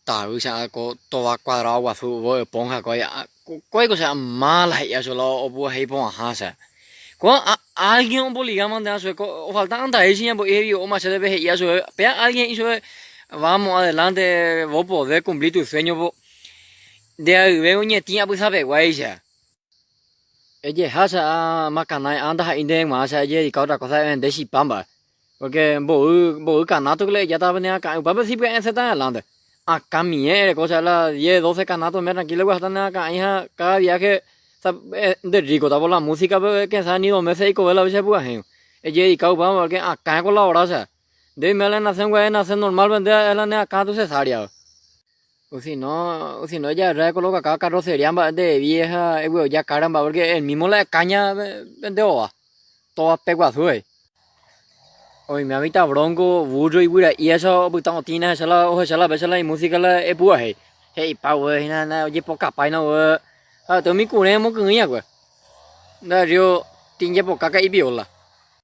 Tavy che ko tova cuadrado guasu Bob Esponja ko kóiko che mala he'íva chupe la opu'ahei porãha che. Ko'ã alguien omboliga mante chupe ko ofalta andai che ñambo'i he'i oma chéve he'íva chupe péa alguien he'i chupe vamos adelante vos podés cumplir tu sueño po ndeayve oñetĩ apysapeguáicha. Ejeha che makanái ã ndaha'éi ndéve g̃uarã che ajededika otra cosa evende chipa mba'e. Porque mboy, mboy canasto que le ejáta pene akã upépe si pya'e esẽta adelante. Akã miẽ ereko che la diez, doce canasto oime tranquilo ogueháta ne akã'i ha cada viaje nde ricota por la música pe quizás ni dos meses eikove la che pyahẽ. Ejededika upéva porque akã ecolabora che. Nde oime la enase gua'e enase normal pe nde la ne akã tu cesárea. O si no, o si no ejagarra ecolocaka carrocería mba'e nde vieja egueroja cara mba'e porque el mismo la ekaña pe nde ova. Tova pe guasu he'i. Oime mitã bronco, burro iguyra'i acha opyta otĩna ahecha la ohecha la vécha la imúsica la epurahéi. He'ipa guéi hína na ojepokapáina guéi. Ha'ete umi kurẽ omoky'ỹi akue. Nde arrío tĩ jepoka ka'i piola.